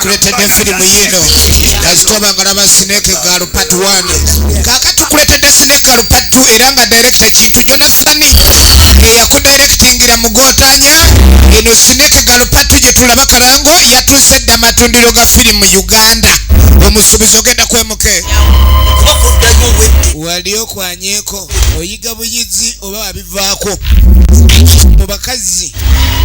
Bakuleetedde firimu yiino kasitoba nga laba Snake Girl Part 1. Kaakati tukuleetedde Snake Girl Part 2, era nga director Kintu Jonathan eyakudirectingira mu gootanya. Eno Snake Girl Part 2 gye tulaba kalango yatuuse dda amatundiro ga firimu Uganda. Omusuubuzi ogenda kwemuke Kuba kuddayo owedde. Wali okwanyeeko oyiga buyizi oba wabivaako. Mu bakazi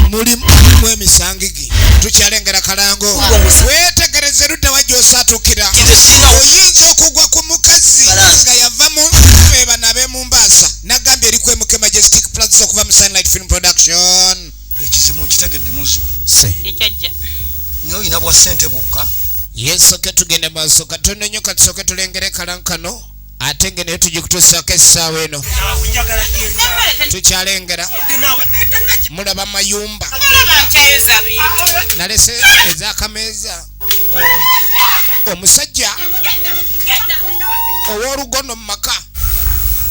mulimu emisangigi. Tukyalengera kalango, weetegereze ludda wa gy'osaatuukira. Nze sirina. Oyinza okugwa ku mukazi nga yava mu bano ab'emumbaasa. Nagambye eri kwemuke Majestic Plaza okuva mu Sunlight Film Production. Ekizibu nkitegedde, muzi. Jjajja. Naye olina bwa ssente bwokka. Yesoke tugende maaso katono nnyo. Katusooke tulengere kalankano, ate nga naye tugikutuusaako essaawa eno. Tukyalengera, mulaba mayumba. Olaba nkyayoza bintu. Nalese ez'akameeza. Omusajja ow'olugono mu maka,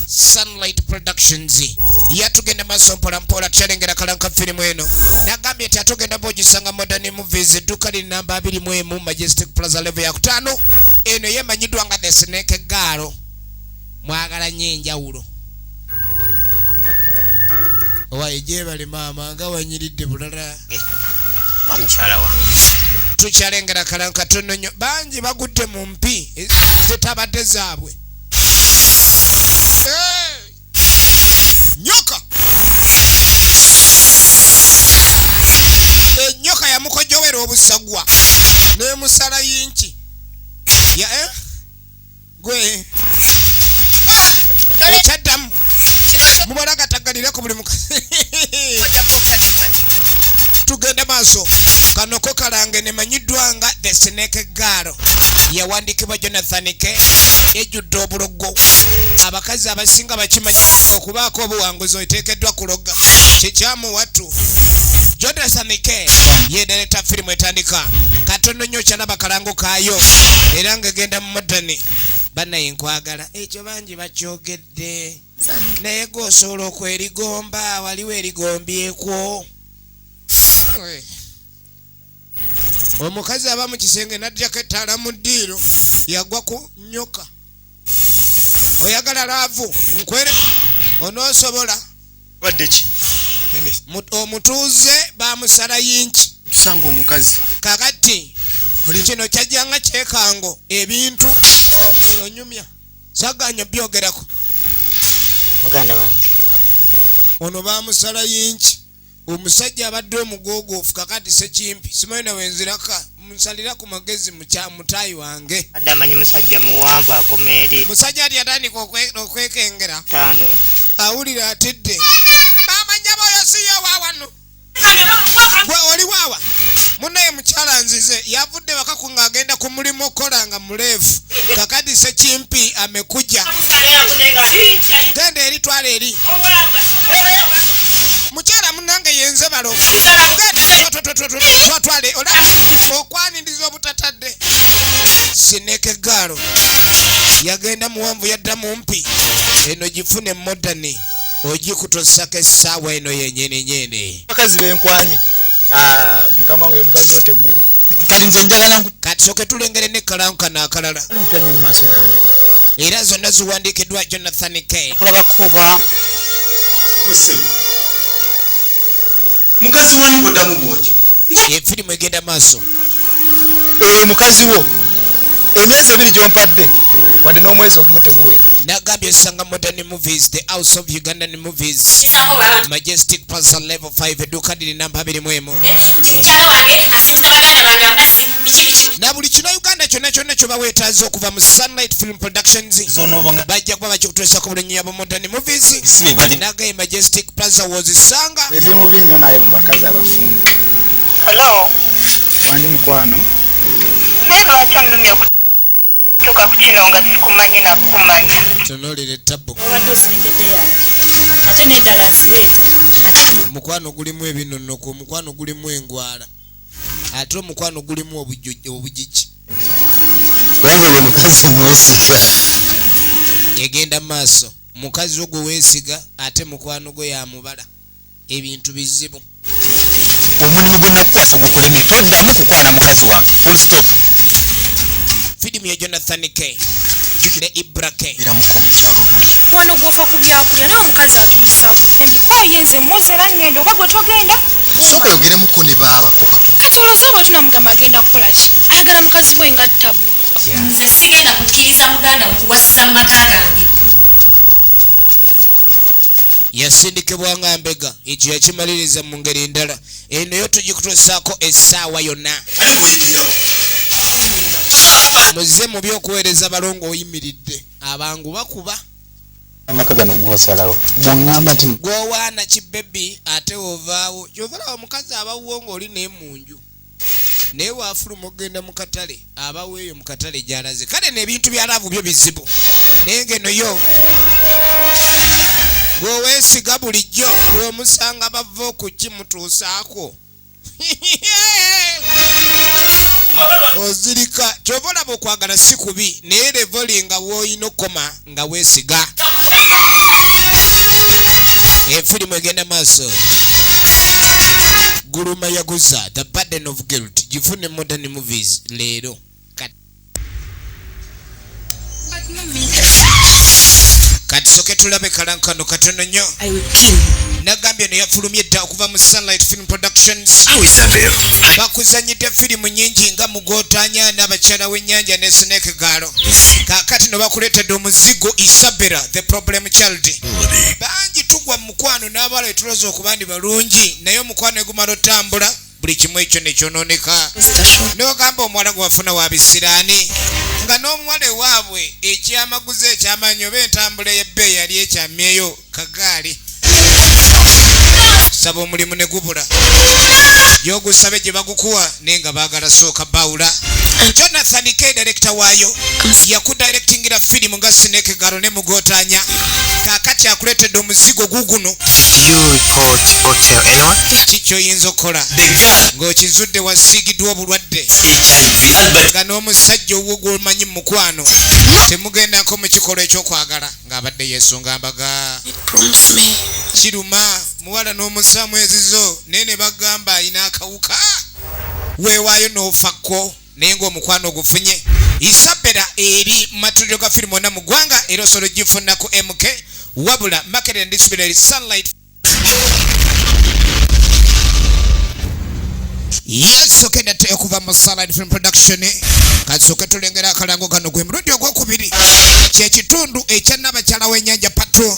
Sunlight Productions yatugenda maaso mpolampola. Tukyalengera kalanka firimu eno. Nagambye nti atugenda bwogisanga Modern Movies, edduuka liri namba 21, Majestic Plaza, level yakutaano. Eno yemanyiddwa nga The Snake Girl. Mwagala nnyo enjawulo. Owaye gyebale maama, nga wanyiridde bulala. Ba mukyala wange. Tukyalengera kalanka tono nnyo. Bangi bagudde mu mpi zetabadde zaabwe. Hey! Nyoka, enyoka yamukojowera obusagwa nemusala yinki ya gwe ekyaddamu mubala gatagalireko buli mukazi. Tugende maaso. Kano ko kalange nemanyiddwa nga The Snake Girl, yawandiikibwa Jonathan K. Ejjudde obulogo. Abakazi abasinga bakimanyi, okubaako obuwanguzi oteekeddwa kuloga. Kikyamu wattu. Jonathan K ye director. Firimu etandika katono nnyo. Kyalaba kalango kaayo era ng'egenda mu Modern. Bannaye nkwagala ekyo, bangi bakyogedde, naye gweosobola okwerigomba. Waliwo erigombyekwo. Omukazi aba mu kisenge n'ajjako ettaala mu ddiiro, yagwa ku nyoka. Oyagala love nkwere onoosobola. Badde ki? Omutuuze bamusala yinki. Tusanga omukazi. Kakati kino kyajjanga kyekango ebintu onyumya saganya byogerako. Muganda wange. Ono bamusala yinki. Omusajja abadde omugogoofu, kakati sekimpi simanyi nawenziraka musalira ku magezi mutaayi wange. Adde amanyi musajja muwanvu akoma eri. Musajja ati yatandika okwekengera. Taano. Awulira atidde. Bamanya boyo siyo wawano. Gwe oli waawa munaye. Mukyala nzize yavudde wakaku ng'agenda ku mulimu okukola nga muleefu. Kakati sekimpi amekuja. Genda eri, twala eri mukyala munange yenze balo. Twatwale olaba okwaniriza obutatadde. Snake Girl yagenda muwanvu, yadda mumpi. Eno gifune Modern, ogikutosako essaawa eno yenyini nyini. Bakazi benkwanye. Ah, mukama wange, mukazi wo temuli. Kati nze njagala nku Kati soke tulengere ne kalankano akalala. Mpya nnyo mu maaso gange. Era zonna ziwandiikiddwa Jonathan K. Kulabako oba. Wese. Mukazi wange goddamu bw'otyo. Efirimu egenda maaso. Ee, mukazi wo emyezi 2 gyompadde, wadde n'omwezi ogumu teguwera. Nagambye osanga Modern Movies, the house of Ugandan movies, Majestic Plaza, level 5, edduuka liri namba 21. Nti mukyala wange asindika baganda bange abazzi biki biki. Na buli kino Uganda kyonna kyonna kyoba weetaaze okuva mu Sunlight Film Productions, bajja kuba bakikutuusako bulungi abo Modern Movies. Sibe bali. Nagaye Majestic Plaza wozisanga. Eri mubi nnyo naye mu bakazi abafumbo. Hello. Wandi mukwano. Naye lwaki onnumya okutuuka ku kino nga sikumanyi nakumanya? Tunuulira ettabu. Obadde osirikedde yange ate n'endala nzireeta ate. Omukwano gulimu ebinonoko, omukwano gulimu engwala, ate omukwano gulimu obugigi. Kubanga oyo mukazi mwesiga. Egenda mu maaso. Mukazi wo gwe weesiga, ate mukwano gwe yamubala. Ebintu bizibu. Omulimu gwe nakukwasa gukulemye, toddamu kukwana mukazi wange. Full stop. Firimu ya Jonathan K ne Ibra K. Biramuko mu kyalo luli. Wano gwofa ku byakulya naye omukazi atuyisa bu. Mbikoye nze mmoze era ŋŋenda oba gwe togenda. Sooka oyogeremuko ne baabako katono. Kati olowooza bwe tunamugamba agenda kukola ki? Ayagala mukazi we nga ttabu. Nze sigenda kukkiriza muganda wo kuwasisa mu maka gange. Yasindikibwa nga mbega, ekyo yakimaliriza mu ngeri endala. Eno yo tugikutuusaako essaawa yonna. Muze mu by'okuweereza balongo oyimiridde, abangu bakuba. Amaka gano gw'osalawo. Bw'oŋŋamba nti Gw'owaana kibebi ate ovaawo. Ky'ova olaba omukazi abawuwo ng'oli naye mu nju. Naye waafuluma okugenda mu katale, abawo eyo mu katale gy'alaze. Kale n'ebintu bya laavu byo bizibu. Naye ng'eno yo gweweesiga bulijjo lw'omusanga bava okukimutuusaako. Ozirika. Ky'ova olaba okwagala si kubi, naye levoli nga w'olina okukoma nga weesiga. Efirimu egenda maaso. Guluma yaguza The Burden of Guilt. Gifune Modern Movies leero. Kati soke tulabe kalankano katono nnyo. I will kill you. Nagambye no yafulumye dda okuva mu Sunlight Film Productions. Bakuzannyidde firimu nnyingi nga Mugootanya n'Abakyala w'Ennyanja ne Snake Girl. Kaakati no bakuleetedde omuzigo Isabella the Problem Child. Bangi tugwa mu mukwano n'abawala be tulowooza okuba ndi balungi, naye omukwano ne gumala otambula buli kimu ekyo ne kyonooneka. N'ogamba omuwala gwe wafuna wa bisiraani, nga n'omuwala ewaabwe ekyamaguzi ekyamaanyi oba entambula ey'ebbeeyi yali ekyamyeyo kagaali. Saba omulimu ne gubula, gy'ogusabe gye bagukuwa naye nga baagala sooka bawula. Jonathan K director waayo yakudirectingira firimu nga Snake Girl ne Mugootanya. Kaakati akuleetedde omuzigo guguno. You report or tell anyone? Ki ky'oyinza okukola ng'okizudde wasiigiddwa obulwadde nga n'omusajja owuwo gw'omanyi mu mukwano temugendako mu kikolwa ekyokwagala ng'abadde yeesunga mbaga. Kiruma muwala n'omusaamu ezizo naye ne bagamba alina akawuka, weewaayo n'ofakko naye ng'omukwano ogufunye. Isabella eri mu matuliro ga firimu wonna mu ggwanga era osobola ogifuna ku MK wabula Market and Distributor Sunlight. Yes, okay, nate okuva mu Sunlight Film Production. Kasooke tulengera akalango kano gwe mulundi ogwokubiri, kye kitundu ekya nnabakyala w'ennyanja patu.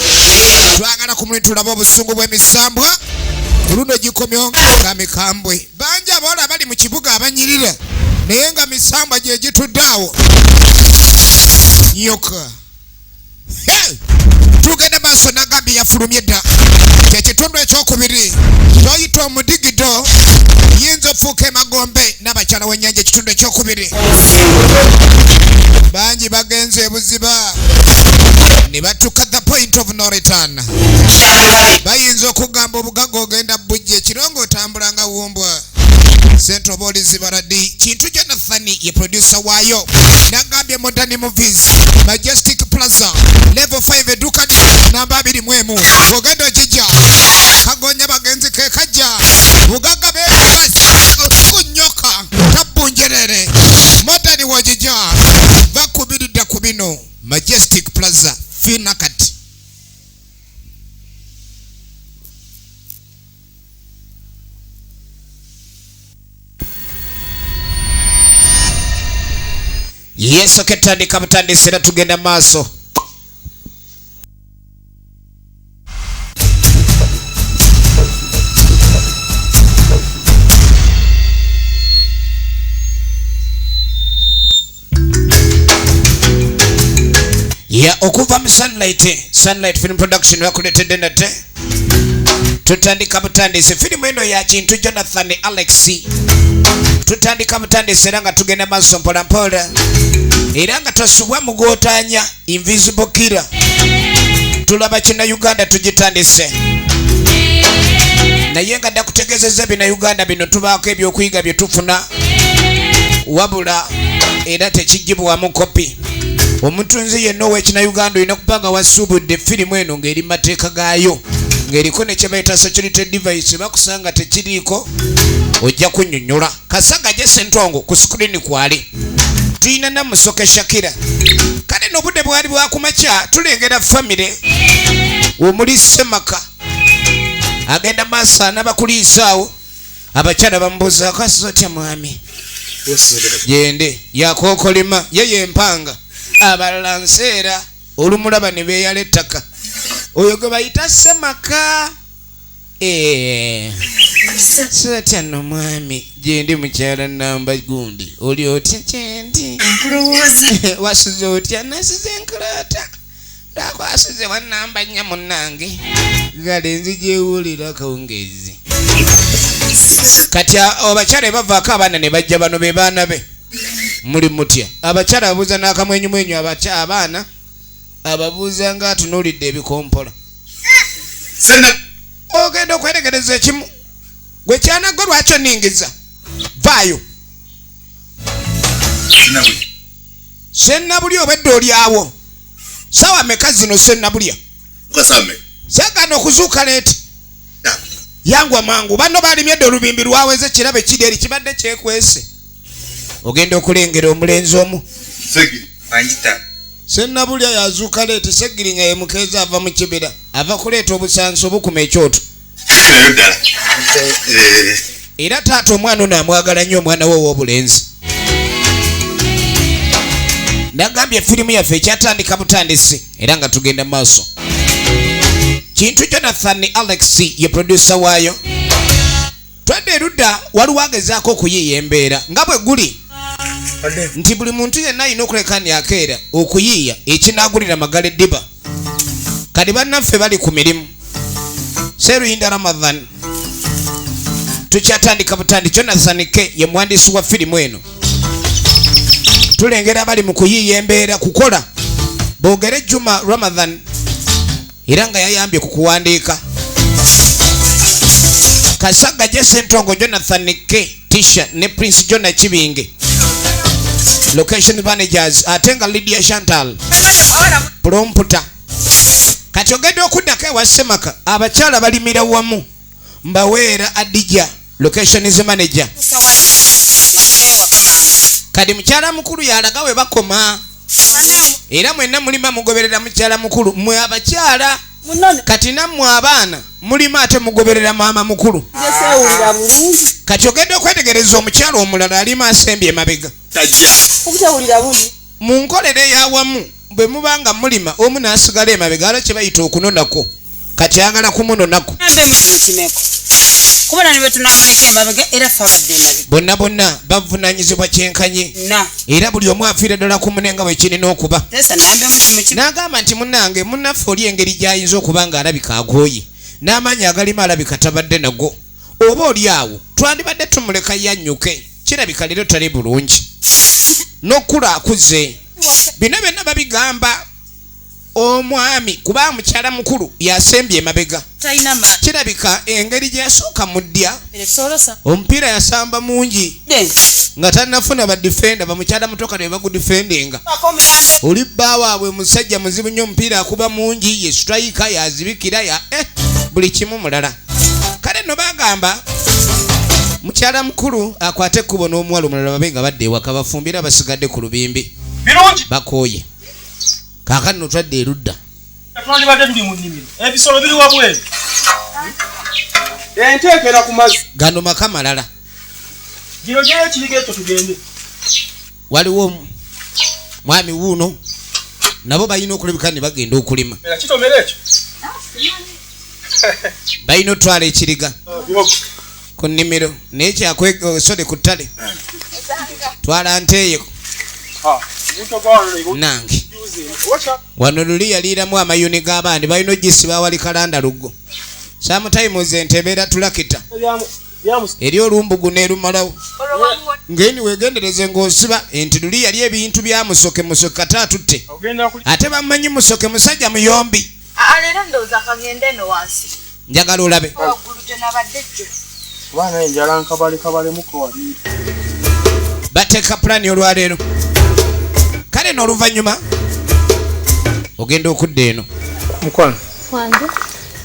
Twagala ku mulundi tulabe obusungu bw'emisambwa ku luno gikomyewo nga mikambwe. Bangi abawala abali mu kibuga abanyirira naye nga misambwa gye gitudde awo. Nyoka. Hey! Tugenda maaso nagambye yafulumye dda, kye kitundu ekyokubiri toyita omudigido yinza ofuuka emagombe n'abakyala w'ennyanja. Ekitundu ekyokubiri bangi bagenze ebuziba ne batuuka the point of no return. Bayinza okugamba obugagga ogenda bujja ekiro ng'otambula nga wumbwa sente oba olizibala ddi. Kintu Jonathan ye producer waayo. Nagambye Modern Movies, Majestic Plaza level 5, edduuka namba 21. Ogenda okijja kagonya bagenzi ke kajja bugagga bekunyoka tabbunjerere. Modern wogijja bakubiridda ku bino Majestic Plaza fina kati. Yesu ketandika butandisi era tugenda maaso. Ya okuva mu Sunlight Film Production bakuleetedde nate tutandika butandisi firimu eno ya Kintu Jonathan Alex. Tutandika butandisi era nga tugenda maaso mpola mpola era nga tosubwa mugootanya Invisible Killer. Tulaba kina Uganda tugitandise, naye nga ndakutegeezezza bina Uganda bino tubaako ebyokuyiga bye tufuna, wabula era tekigibwamu kopi. Omutunzi yenna ow'ekina Uganda olina kuba nga wasuubudde firimu eno ng'eri mu mateeka gaayo. Ng'eriko ne kye bayita security device, bakusanga tekiriiko ojja kunnyonnyola. Kasaga gye Sentongo ku screen kwali tulina Namusoke Shakira. Kale n'obudde bwali bwakumakya, tulengera famire omuli Semaka agenda maaso anabakuliisaawo. Abakyala bamubuuzaako, "Asuze otya mwami?" Gende yakookolima ye yempanga, abalala nseera. Olumulaba ne beeyala ettaka. Oyo gwe bayita Semaka. Eh, sotya nno mwami? Gyendi mukyala namba gundi, oli otya? Kyendi. Wasuze otya? Nasize nkulata lwakwasuze wanamba nnya munnange gale nzijewulira akawungeezi. Kati abakyala bavaako abaana ne bajja, bano be baana be. Muli mutya? Abakyala ababuuza n'akamwenyumwenyu, abaana ababuuza nga atunuulidde ebikompola. Ogenda okweregereza ekimu gwe kyanago, lwaki oningiza? Vaayo. Sennabulya, obwedde olyawo sawa meka zino? Sennabulya, kyagaana okuzuuka late. Yangwa mangu, banno balimye dde, olubimbi lwaweze, kirabo ekiri eri kibadde kyekwese. Ogenda okulengera omulenzi omu. Sennabulya yazuuka late. Segirinya ye mukeeza, ava mu kibira, ava kuleeta obusanso obukuma ekyoto. Era taata omwana ono amwagala nnyo, omwana we ow'obulenzi. Nagambye firimu yaffe ekyatandika butandisi era nga tugenda maaso. Kintu Jonathan Alex ye producer waayo. Twadde erudda, waliwo agezaako okuyiiya embeera nga bwe guli nti buli muntu yenna alina okuleka ni akeera okuyiiya ekinaagulira magala eddiba. Kati bannaffe bali ku mirimu. Seruyinda Ramadhan, tukyatandika butandi. Jonathan K ye muwandiisi wa firimu eno. Tulengera abali mu kuyiiya embeera kukola boogere. Juma Ramadhan era nga yayambye ku kuwandiika. Kasaga Jesentongo, Jonathan K Tisha ne Prince Jona Kibinge location managers, ate nga Lydia Chantal prompter. Kati ogenda okuddako ewa Semaka, abakyala balimira wamu. Mbaweera Adija locations manager. Kati mukyala mukulu yalaga we bakoma, era mwenna mulima mugoberera mukyala mukulu. Mwe abakyala, kati nammwe abaana mulima ate mugoberera maama mukulu. Kati ogenda okwetegereza omukyala omulala alima asembye emabega. Mu nkolera eyawamu, bwe muba nga mulima omu n'asigala emabega, ala kye bayita okunonako. Kati agala kumunonako. Kubona ne bwe tunamuleka emabega, era ffe abadde emabega. Bonna bonna bavunanyizibwa kyenkanyi. Na Era buli omu afiira ddala ku mune nga bwe kirina okuba. Teesa nambemu kimu kimu. N'agamba nti munnange, munnaffe oli engeri gy'ayinza okuba ng'alabika agooye n'amaanyi agalimu alabika tabadde nago, oba oli awo twandibadde tumuleka yannyuke. Kirabika leero tali bulungi n'okula akuze. Bino byonna babigamba omwami kuba mukyala mukulu yasembye emabega. Talina maanyi. Kirabika engeri gye yasooka mu ddya Solosa. omupiira yasamba mungi nga tannafuna badifenda. Bamukyala mutoka ne bagudifendinga. Oli bba waabwe musajja muzibu nnyo, omupiira akuba mungi, ye striker, yazibikira ya buli kimu mulala. Kale nno bagamba mukyala mukulu akwate ekkubo n'omuwala omulala babe nga badde ewaka bafumbire abasigadde ku lubimbi. Birungi. Bakooye. Kaakano nno twadde erudda. Twandibadde tuli mu nnimiro, ebisolo biri wabweru, enteekera ku mazzi. Gano maka malala. Gino gyayo ekiriga ekyo, tugende. Waliwo mwami wuuno, nabo balina okulabika ne bagenda okulima. Era kitomera ekyo. Balina otwala ekiriga Bihogo. ku nnimiro, naye kyakwesole ku ttale. Twala nteeyo. Omuntu ogwawano. Nange wano luli yaliiramu amayuni g'abaandi, balina ogisiba awali kalanda luggo. Sometimes ente ebeera tulakita eri olumbugu n'erumalawo ngeni. Wegendereze ng'osiba enti luli yali ebintu bya Musoke. Musoke kata atutte. Ogenda kuli. Ate bamanyi Musoke musajja muyombi. Aa, leero ndowooza kagende eno wansi. Njagala olabe. Waggulu gye nabadde jjo. Abaana enjala nkabale kabalemuko wali. Bateeka pulaani olwaleero. Kale n'oluvannyuma ogenda okudda eno. Mukwano. Wange.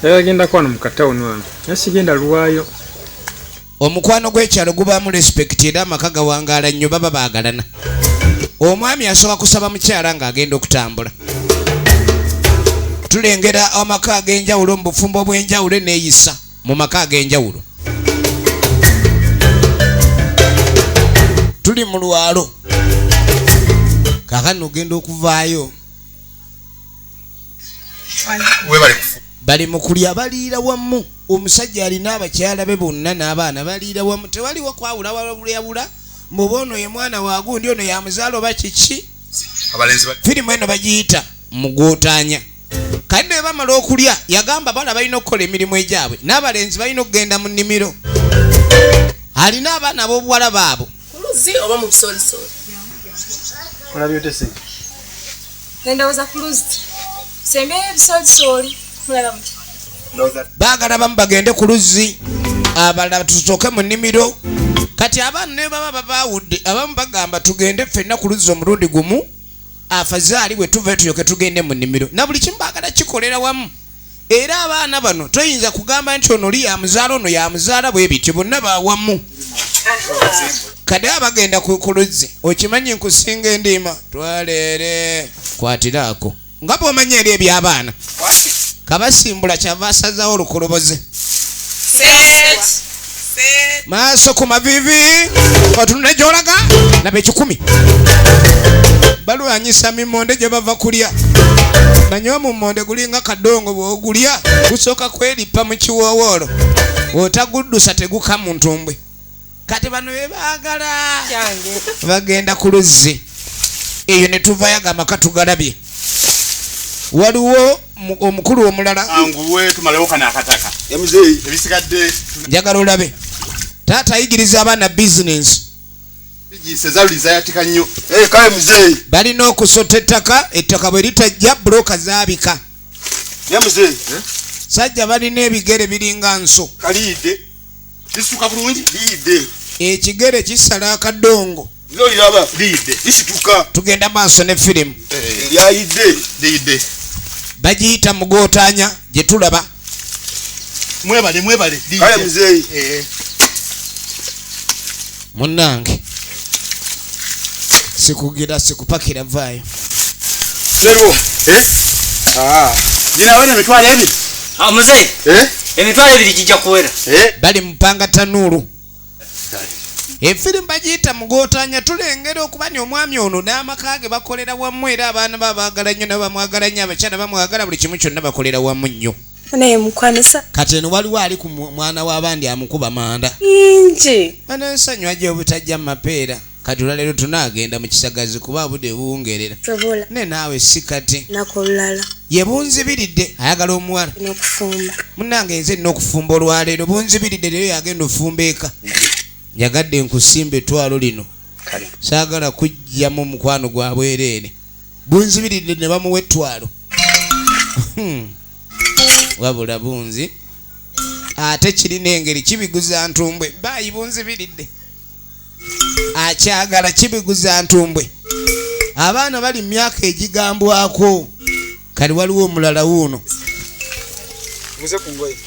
Yagenda kwano mu katawuni wano naye sigenda lwayo. Omukwano gw'ekyalo gubaamu respect era amaka gawangaala nnyo, baba baagalana. Omwami asooka kusaba mukyala ng'agenda okutambula. Tulengera amaka ag'enjawulo mu bufumbo obw'enjawulo neeyisa mu maka ag'enjawulo. Tuli mu lwalo kaakano ogenda okuvaayo. Bali mu kulya, baliira wamu. Omusajja alina abakyala be bonna n'abaana baliira wamu, tewaliwo kwawula wabulabula mbuba ono ye mwana wa gundi, ono yamuzaala oba kiki. Firimu eno bagiyita Mugootaanya. Kati ne bamala okulya, yagamba bala balina okukola emirimu egyabwe n'abalenzi balina okugenda mu nnimiro. Alina abaana ab'obuwala baabo. Ku luzzi oba mu bisoolisooli? Olabye otya ssente? Ndowooza ku luzzi. Sembyeyo ebisoolisooli. Mulaba mutya? Baagala bamu bagende ku luzzi, abalala tusooke mu nnimiro. Kati abaana ne baba babaawudde, abamu bagamba tugende ffenna ku luzzi omulundi gumu, afazaali bwe tuva tulyoke tugende mu nnimiro. Na buli kimu baagala kikolera wamu. Era abaana bano toyinza kugamba nti ono oli yamuzaala ono yamuzaala, bwe bityo bonna bawamu. Kati aba bagenda ku luzzi, okimanyi nkusinga endiima, twaleere kwatiraako nga bw'omanyi eri eby'abaana. Kabasimbula kyava asazawo olukoloboze maaso ku mavivi, otunule gy'olaga laba ekikumi. Balwanyisa mimonde gye bava kulya. Manyi omumonde gulinga kadongo, bw'ogulya gusooka kweripa mu kiwoowoolo, bw'otaguddusa teguka mu ntumbwe. Kati bano be baagala bagenda ku luzzi eyo ne tuvayo amaka tugalabye. Waliwo omukulu omulala. Anguwe tumalewo kano akataka. Ebisigadde njagala olabe taata ayigiriza abaana bizinensi. Bigiise zaluliza yatika nnyo. Kale muzeeyi. Balina okusota ettaka, ettaka bwe litajja bulooka zaabika. Ye muzeeyi. Sajja balina ebigere biringa nso. Kaliyidde. Lisituka bulungi liyidde. Ekigere kisala akadongo. Loliraba liyidde. Lisituka. Tugenda maaso ne firimu. Lyayidde liyidde. Bagiyita Mugootaanya gye tulaba. Mwebale mwebale. Kale muzeeyi. Munnange sikugira sikupakira vaayo. Sebo. Gina wena 20,000. Ah, muzeeyi. 20,000 gijja kuwera. Bali mupanga tanuulu. Efirimu bagiyita Mugootaanya. Tulengera okuba ni omwami ono n'amaka ge bakolera wamu, era abaana babaagala nnyo nabo bamwagala nnyo, abakyala bamwagala, buli kimu kyonna bakolera wamu nnyo. Naye mukwanisa Kati eno waliwo ali ku mwana w'abandi amukuba manda. Ngi. Anansanywa gye obutajja mu mapeera. Kati olwaleero tunaagenda mu kisagazi kuba budde buwungerera. Sobola. Ne naawe si kati. Naku olulala. Ye bunzibiridde ayagala omuwala. N'okufumba. Munnange nze nina okufumba olwaleero, bunzibiridde leero yagenda ofumba eka. Njagadde nkusimba etwalo lino, saagala kujjamu mukwano gwa bwereere. Bunzibiridde ne bamuwa ettwalo. Wabula bunzi ate kirina engeri kibiguza ntumbwe. Baayi bunzibiridde akyagala kibiguza ntumbwe. Abaana bali mu myaka egigambwako. Kali waliwo omulala wuuno. Buze ku ngoye.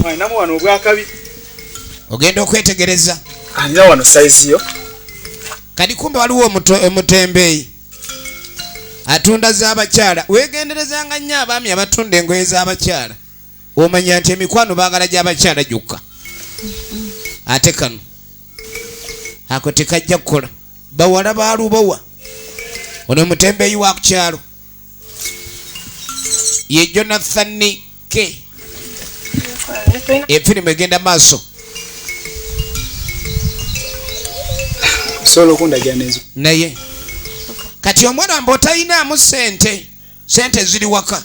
Alinamu wano obwakabi. Ogenda okwetegereza. Alina wano sayizi yo. Kati kumbe waliwo omutembeeyi atunda z'abakyala. Weegenderezanga nnyo abaami abatunda engoye z'abakyala, omanya nti emikwano baagala gy'abakyala gyokka. Ate kano ako tekajja kukola bawala balubowa. Ono mutembeeyi wa ku kyalo ye Jonathan K. Efirimu egenda maaso. Osobola okundagira nenzu. Naye kati omwana mba otalinamu sente, sente ziri waka.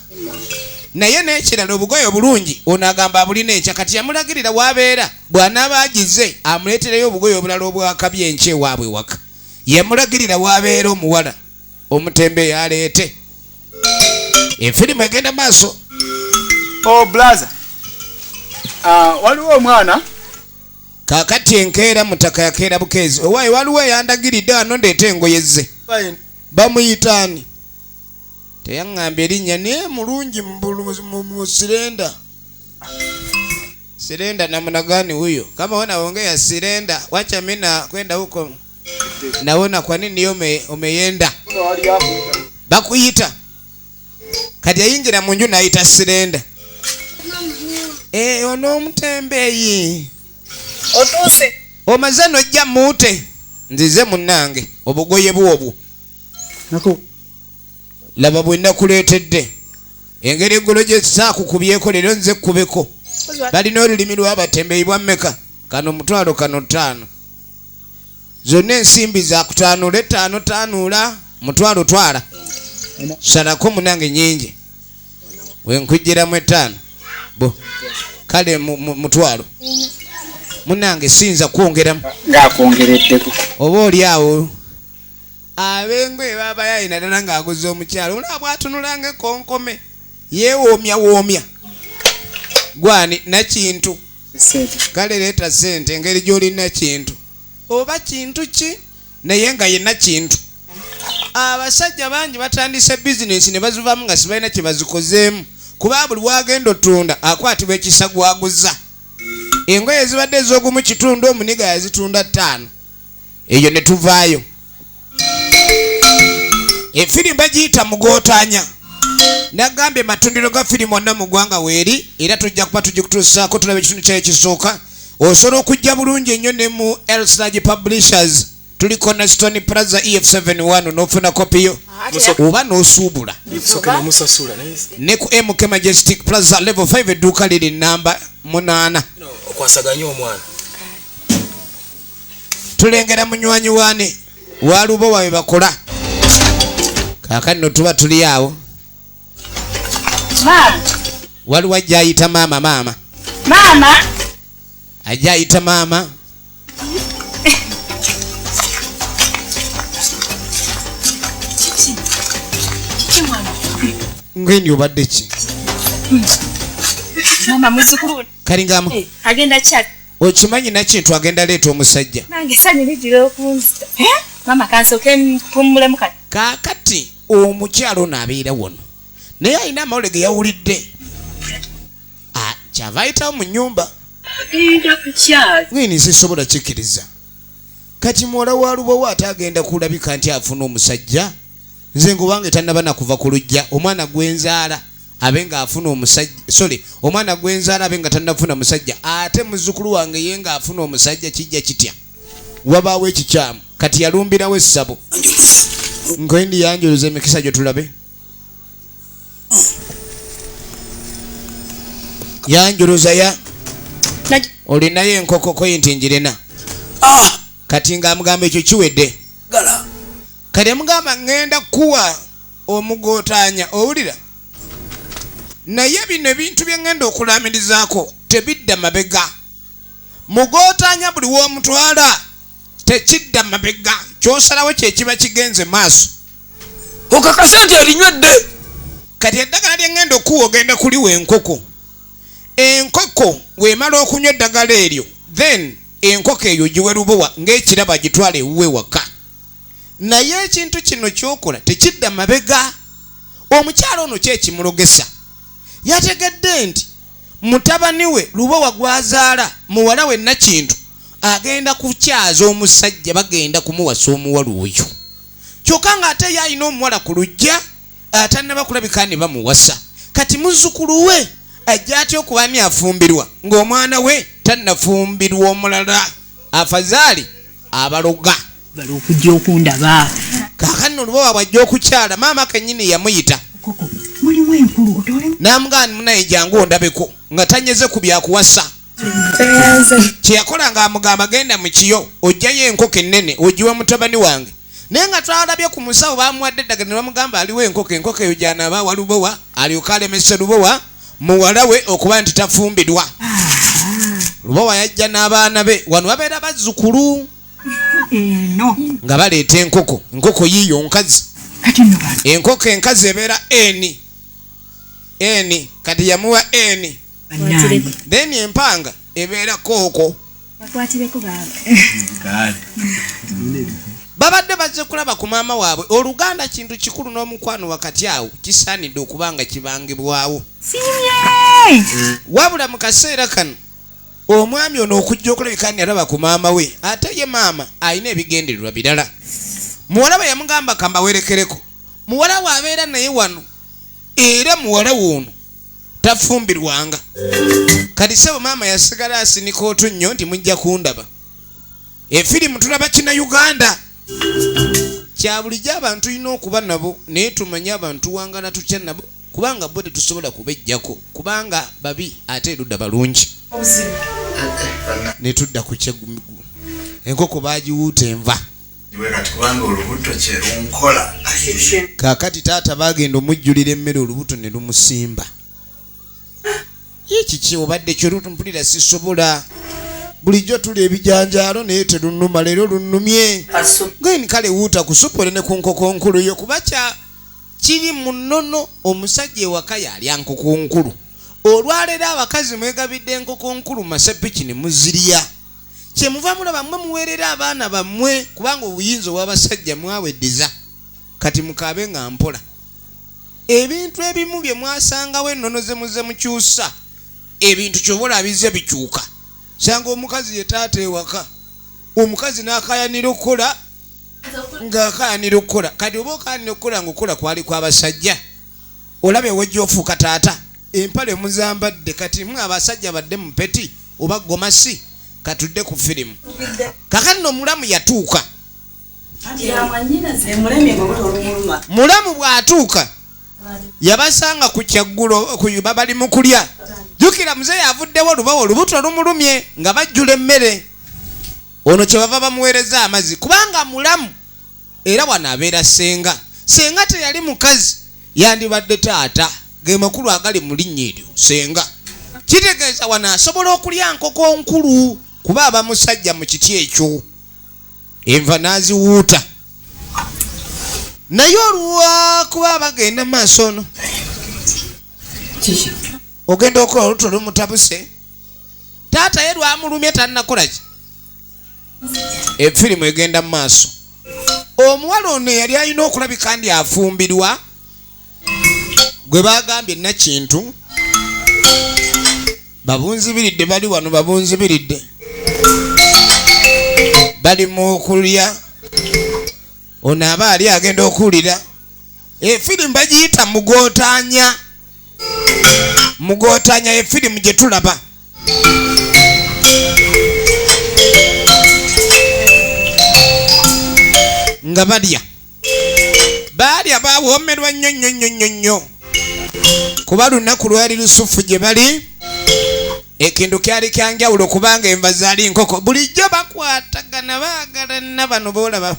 Naye n'ekirala obugoye obulungi ono agamba abulina enkya. Kati yamulagirira wabeera, bw'anaaba agize amuleetereyo obugoye obulala obwakabi enkya ewaabwe waka. Yamulagirira wabeera omuwala omutembeeyi aleete. Efirimu egenda maaso. Oh blaza. Ah, waliwo omwana. Kaakati enkeera mutaka yakeera bukeezi. Owaaye waliwo eyandagiridde wano ndeeta engoye ze. Bamuyitaani? Teyaŋŋamba erinnya naye mulungi mu sirenda. Sirenda namna gani huyo? Kama wanaongea sirenda, wacha mimi na kwenda huko. Naona kwa nini umeyenda. Bakuyita. Kati yayingira mu nju n'ayita sirenda. Ono omutembeeyi. Otuuse. Omaze n'ojja muute. Nzize munnange obugoye bwobwo. Laba bwe nakuleetedde. Engeri eggulo gye saakukubyeko leero nze kkubeko. Balina olulimi lw'abatembeeyi bwa mmeka? Kano 50 kano 5. Zonna ensimbi za kutaanula 5 taanuula 50 twala. Salako munnange nnyingi. We nkuggyiramu 5. Bo. Kale 50. Munnange siyinza kwongeramu. Ng'akwongereddeko. Oba oli awo. Abengoye baba yayina ddala ng'aguze omukyalo. Olaba bw'atunula ng'ekkonkome. Yeewoomya woomya. Gwani Nakintu. Kale leeta ssente engeri gy'oli Nakintu. Oba kintu ki? Naye nga ye Nakintu. Abasajja bangi batandise bizinensi ne bazivaamu nga sibalina kye bazikozeemu. Kuba buli w'agenda otunda akwatibwa ekisa gw'aguza. Engoye ezibadde ez'ogumu kitundu omuniga yazitunda 5. Eyo ne tuvaayo. Efirimu bagiyita Mugootanya. Nagambye matundiro ga firimu wonna mu ggwanga weeri era tujja kuba tugikutuusaako tulabe ekitundu kyayo ekisooka. Osobola okujja bulungi ennyo ne mu Elslage Publishers. Tuli Cornerstone Plaza EF71 n'ofuna kopi yo. Oba n'osuubula. Ne ku MK Majestic Plaza level 5 edduuka liri namba 8. Okwasaganya omwana. Tulengera munywanyi wane walubo wawe bakola. Kaakati nno tuba tuli awo. Maama. Waliwo ajja ayita maama maama. Maama. Ajja ayita maama. Kiki mwana? Ngeni obadde ki? Maama muzzukulu. Kalingamu. Agenda kya? Okimanyi Nakintu agenda leeta omusajja. Nange essanyu lijjira okunzita. Maama kansooke mpummulemu kati. Kaakati omukyalo ono abeera wano. Naye alina amawulire ge yawulidde. Kyava ayitawo mu nnyumba. Agenda kukyala. Ngeni sisobola kikkiriza. Kati muwala wa Lubowa ate agenda kulabika nti afuna omusajja. Nze ng'owange tannaba na kuva ku luggya. Omwana gwe nzaala abe ng'afuna omusajja. Sorry, omwana gwe nzaala abe nga tannafuna musajja. Ate muzzukulu wange ye ng'afuna omusajja kijja kitya? Wabaawo ekikyamu. Kati yalumbirawo essabo. Nkoindi yanjuluza emikisa gye tulabe. Yanjuluza ya olinayo enkoko ko nti njirina. Kati ng'amugamba ekyo kiwedde. Kati amugamba ŋŋenda kuwa omugootanya owulira. Naye bino ebintu bye ŋŋenda okulaamirizaako tebidda mabega. Mugootanya buli w'omutwala tekidda mabega. Ky'osalawo kye kiba kigenze maaso. Okakasa nti erinywedde. Kati eddagala lye ŋŋenda okuwa ogenda kuliwa enkoko. Enkoko bw'emala okunywa eddagala eryo, then enkoko eyo giwe Lubowa ng'ekirabo agitwale ewuwe waka. Naye ekintu kino ky'okola tekidda mabega. Omukyala ono ki ekimulogesa? Yategedde nti mutabani we Lubowa gw'azaala muwala we Nakintu agenda kukyaza omusajja bagenda kumuwasa omuwala oyo. Kyokka ng'ate ye alina omuwala ku luggya atannaba kulabika ne bamuwasa. Kati muzzukulu we ajja atya okuba ani afumbirwa ng'omwana we tannafumbirwa omulala? Afazaali abaloga. Bali okujja okundaba. Kaakano Lubowa bw'ajja okukyala maama kennyini yamuyita. Koko, mulimu enkulu, otole. N'amugamba nti munnaye jangu ondabeko nga tanyeze ku byakuwasa. Kye yakola ng'amugamba genda mu kiyo oggyayo enkoko ennene ogiwe mutabani wange. Naye nga twalabye ku musawo baamuwadde eddagala ne bamugamba aliwo enkoko, enkoko eyo gy'anaaba wa Lubowa alyoke alemese Lubowa muwala we okuba nti tafumbirwa. Lubowa yajja n'abaana be wano babeera bazzukulu. Nga baleeta enkoko, enkoko yiiyo nkazi. Enkoko enkazi ebeera N. N kati yamuwa N. Then empanga ebeera kooko. Bakwatireko baaba. Kale. Babadde bazze kulaba ku maama waabwe. Oluganda kintu kikulu n'omukwano wakati awo kisaanidde okuba nga kibangibwawo. Siimye! Wabula mu kaseera kano omwami ono okujja okulabika nti alaba ku maama we, ate ye maama alina ebigendererwa birala. Muwala we yamugamba kambawerekereko. Muwala we abeera naye wano, era muwala we ono tafumbirwanga. Kati ssebo maama yasigala asinika otunnyo nti mujja kundaba. Efirimu tulaba kina Uganda. Kya bulijjo abantu tulina okuba nabo, naye tumanye abantu wangala tutya nabo, kubanga bo tetusobola kubejjako, kubanga babi ate erudda balungi. Ne tudda ku kyegumigu. Enkoko baagiwuuta enva. Iwe kati kubanga olubuto kye lunkola. Kaakati taata baagenda omujjulira emmere olubuto ne lumusimba. Ye kiki obadde kyo mpulira sisobola. Bulijjo tulya ebijanjaalo naye terunnuma, leero lunnumye. Gweni kale wuuta ku supu ole ne ku nkoko nkulu yo, kuba kya kiri mu nnono omusajja ewaka yalya nkoko nkulu. Olwaleero abakazi mwegabidde enkoko nkulu masepiki ne muzirya. Kye muva mulaba mmwe muweerera abaana bammwe, kubanga obuyinza obw'abasajja mwaweddiza. Kati mukaabe nga mpola. Ebintu ebimu bye mwasangawo ennono ze muzze mukyusa, ebintu ky'oba olaba bizze bikyuka. Sanga omukazi ye taata ewaka, omukazi n'akaayanira okukola, ng'akaayanira okukola. Kati oba okaayanira okukola ng'okukola kwali kwa basajja, olaba ewejja ofuuka taata. Empale muzambadde kati mmwe abasajja badde mu peti oba gomasi. Katudde ku firimu. Kaakati nno mulamu yatuuka. Mulamu bw'atuuka yabasanga ku kyaggulo, bali mu kulya. Jjukira muzeeyi avuddewo olubawo olubuto lumulumye nga bajjula emmere. Ono kye bava bamuweereza amazzi, kubanga mulamu era wano abeera ssenga. Ssenga teyali mukazi, yandibadde taata. Ge makulu agali mu linnya eryo ssenga. Kitegeeza wano asobola okulya nkoko nkulu kuba aba musajja mu kiti ekyo. Enva n'aziwuuta. Naye olwakuba bagenda maaso ono ogenda okukola oluto lumutabuse. Taata ye lwamulumye tannakola ki. Efirimu egenda mu maaso. Omuwala ono eyali alina okulabika ndi afumbirwa gwe bagambye Nakintu, babunzibiridde, bali wano babunzibiridde, bali mu kulya. Ono aba ali agenda okuwulira efirimu bagiyita Mugootanya. Mugootanya efirimu gye tulaba. Nga balya, baalya bawoomerwa nnyo nnyo nnyo nnyo nnyo, kuba lunaku lwali lusufu gye bali. Ekintu kyali kya njawulo kubanga enva zaali nkoko. Bulijjo bakwatagana, baagalana. Bano boolaba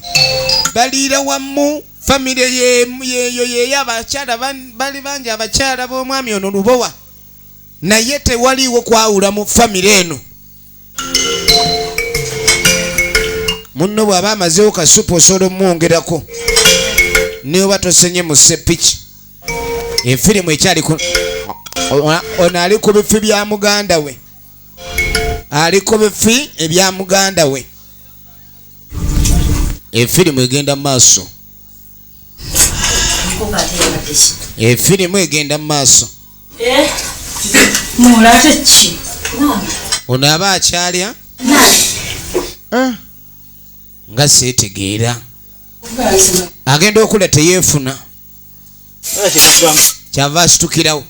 baliira wamu, famire yeeyo yeeyo. Abakyala bali bangi, abakyala b'omwami ono Lubowa, naye tewaliiwo kwawula mu famire eno. Munno bw'aba amazeewo kasupu osobola omwongerako ne oba tosenye mu ssepiki. Efirimu ekyali ku ono ali ku bifi bya muganda we, ali ku bifi ebya muganda we. Efirimu egenda mu maaso, efirimu egenda mu maaso. Ono aba akyalya nga seetegeera, agenda okula teyeefuna, kyava asitukirawo.